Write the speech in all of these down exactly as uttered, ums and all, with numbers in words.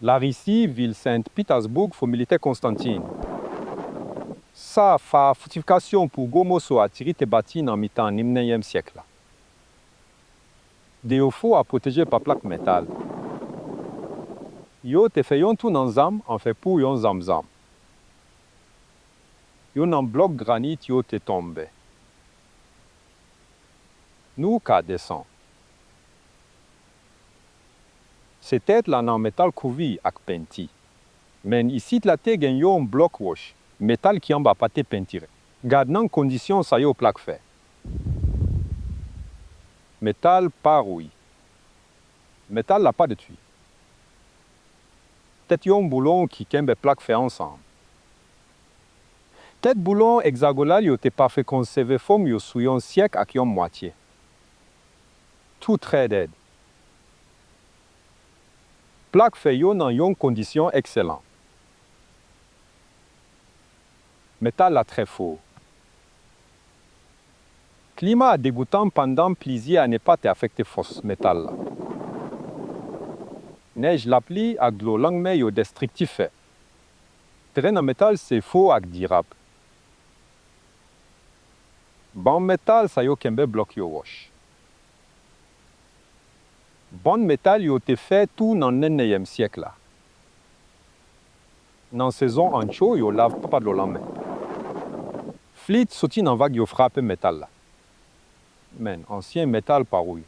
Larisi, vil Saint Petersburg, fo militè Konstantin. Sa, fòtifikasyon pou gwo moso atiri te bati nan mitan diznèvyèm syèk la. Deyò fò a pwoteje pa plak metal. Yo te fè yon twou nan zam an fè pou yon zamzam. Youn nan blòk granit yo te tonbe. Nou ka desann. Se tèt la nan metal kouvri ak penti. Men isit la te gen yon blòk wòch, metal ki anba pa te pentire. Gad nan kondisyon sa yo plak fè. Metal pa rouye. Metal la pa detwi. Tèt yon boulon ki kenbe plak fè ansanm. Tèt boulon egzagonal yo te pafè konsève fòm yo sou yon syèk ak yon mwatye. Tou trè rèd. Plak fè yo nan yon kondisyon ekselan. Metal la trè fò. Klima a degoutan pandan plizyè ane pa te afekte fòs metal la. Nèj, lapli ak dlo lanmè yo destriktif fè. Teren nan metal se fò ak dirab. Bann metal sa yo kenbe blòk yo wòch. Bann metal yo te fè tou nan diznèvyèm syèk la. Nan sezon an cho, yo lave pa dlo lanmè. Flit soti nan vag yo frape metal la. Men ansyen metal pa rouye.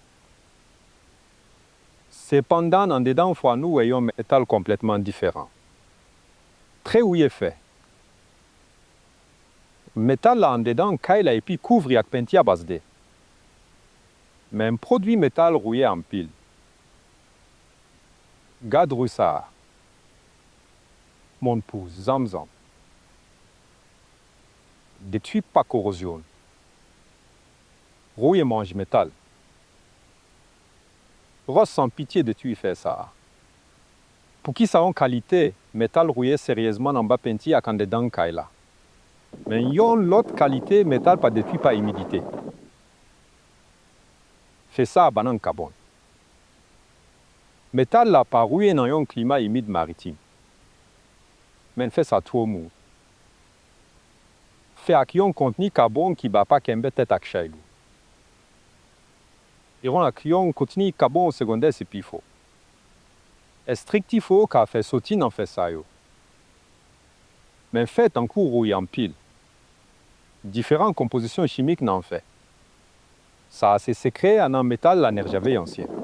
Sepandan, andedan fò a nou wè yon metal konplètman diferan. Trè rouye fè. Metal la andedan kay la epi kouvri ak penti a baz de. Men pwodui metal rouye anpil. Gad ri sa a. Moun pou zamzam. Detwi pa korozyon. Rouye manje metal. Ròs san pitye detwi fè sa a. Poukisa yon kalite metal rouye seryezman anba penti ak andedan kay la? Men yon lòt kalite metal pa detwi pa imidite. Fè sa a ba nan kabòn. Metal la pa rouye nan yon klima imid maritim. Men fè sa twò mou. Fè ak yon kontni kabòn ki ba pa kenbe tèt ak chay lou. Iron ak yon kontni kabòn segondè se pi fò. Estrikti fò ka fè soti nan fè sa yo. Men fè tankou rouye anpil. Diferan konpozisyon chimik nan fè. Sa a se sekrè a nan metal la nèjave ansyen.